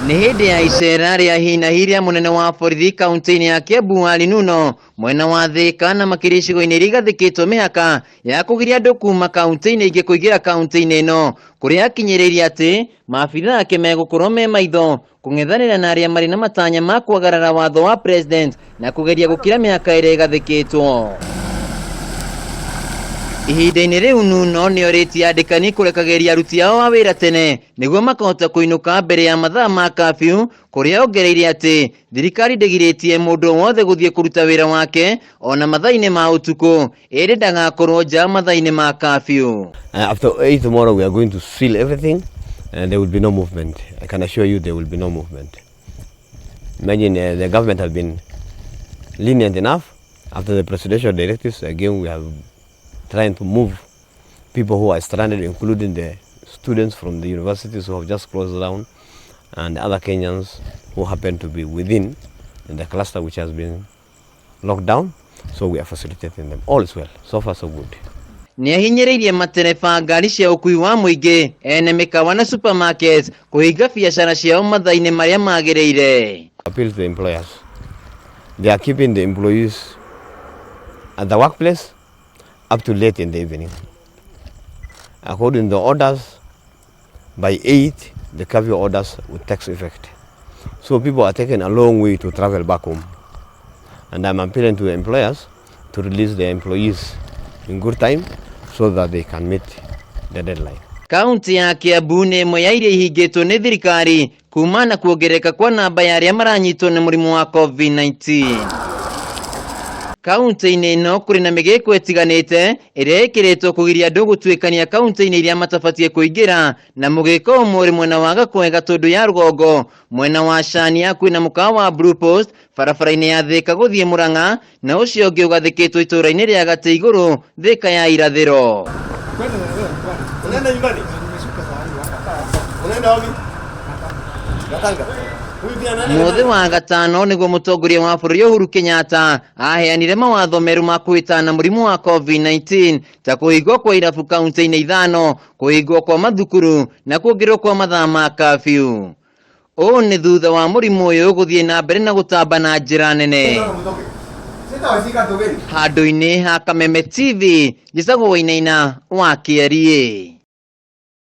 Nĩ hĩndĩ ya icera rĩa hinahi rĩa mũnene wa borithi kaunti-inĩ ya Kiambu Ali Nuno mwena wa Thika na makĩria icigo-inĩ iria igathĩkĩtwo mĩhaka ya kũgiria andũ kuma kaunti-inĩ ingĩ kũingĩra kaunti-inĩ ĩno, kũrĩa akinyĩrĩirie atĩ maabitha ake megũkorwo me maitho kũng'ethanĩra na arĩa marĩ na matanya ma kwagarara watho wa president na kũgeria gũkĩra mĩhaka ĩrĩa ĩgathĩkĩtwo. Ihinda-inĩ rĩu Nuno nĩorĩtie andĩkani kũrekagĩria aruti ao a wĩra tene nĩguo makahota kũinũka mbere ya mathaa ma kabiũ, kũrĩa ongereire atĩ thirikari ndĩgirĩtie mũndũ o wothe gũthiĩ kũruta wĩra wake ona mathaa-inĩ ma ũtukũ, ĩndĩ ndagakorwo nja mathaa-inĩ ma kabiũ. After 8 tomorrow, we are going to seal everything and there will be no movement. I can assure you there will be no movement. Imagine the government have been lenient enough. After the presidential directives, again we have trying to move people who are stranded, including the students from the universities who have just closed down and other Kenyans who happen to be within the cluster which has been locked down. So we are facilitating them. All is well. So far, so good. Nĩ ahinyĩrĩirie matereba ngari cia ũkui wa mũingĩ, ene mĩkawa na supermarket kũhinga biacara ciao mathaa-inĩ marĩa magĩrĩire. Appeal to the employers. They are keeping the employees at the workplace up to late in the evening. According to the orders, by 8, the curfew orders will take effect. So people are taking a long way to travel back home. And I'm appealing to the employers to release their employees in good time so that they can meet the deadline. Kaunti ya Kiambu nĩ ĩmwe ya iria ihingĩtwo nĩ thirikari kuma na kuongerereka kwa namba ya arĩa maranyitwo nĩ mũrimũ wa COVID-19. Kaunti-inĩ ĩno kũrĩ na mĩgĩko ĩtiganĩte ĩrĩa ĩkĩrĩtwo kũgiria andũ gũtuĩkania kaunti-inĩ iria matabatiĩ kũingĩra, na mũgĩko ũmwe ũrĩ mwena wa Gakoe Gatũndũ ya rũgongo, mwena wa Cania kwĩna mũkawa wa Blue Post barabara-inĩ ya Thika gũthiĩ Murang'a, na ũcio ũngĩ ũgathĩkĩtwo itũũra-inĩ rĩa Gatĩ Igũrũ, Thika ya irathĩro. Unaenda nyumbani? Unaenda wapi? Gatanga. Huyu pia anaenda. Mũthĩ wa gatano nĩguo mũtongoria wa bũrũri Uhuru Kenyatta aheanire mawatho merũ ma kũhĩtana mũrimũ wa COVID-19, ta kũhingwo kwa irabu kaunti-inĩ 5, kũhingwo kwa mathukuru na kuongererwo kwa mathaa ma kabiũ. Ũũ nĩ thutha wa mũrimũ ũyũ gũthiĩ na mbere na gũtamba na njĩra nene. Handũ-inĩ ha Kameme TV, njĩtagwo Wainaina wa Kĩariĩ.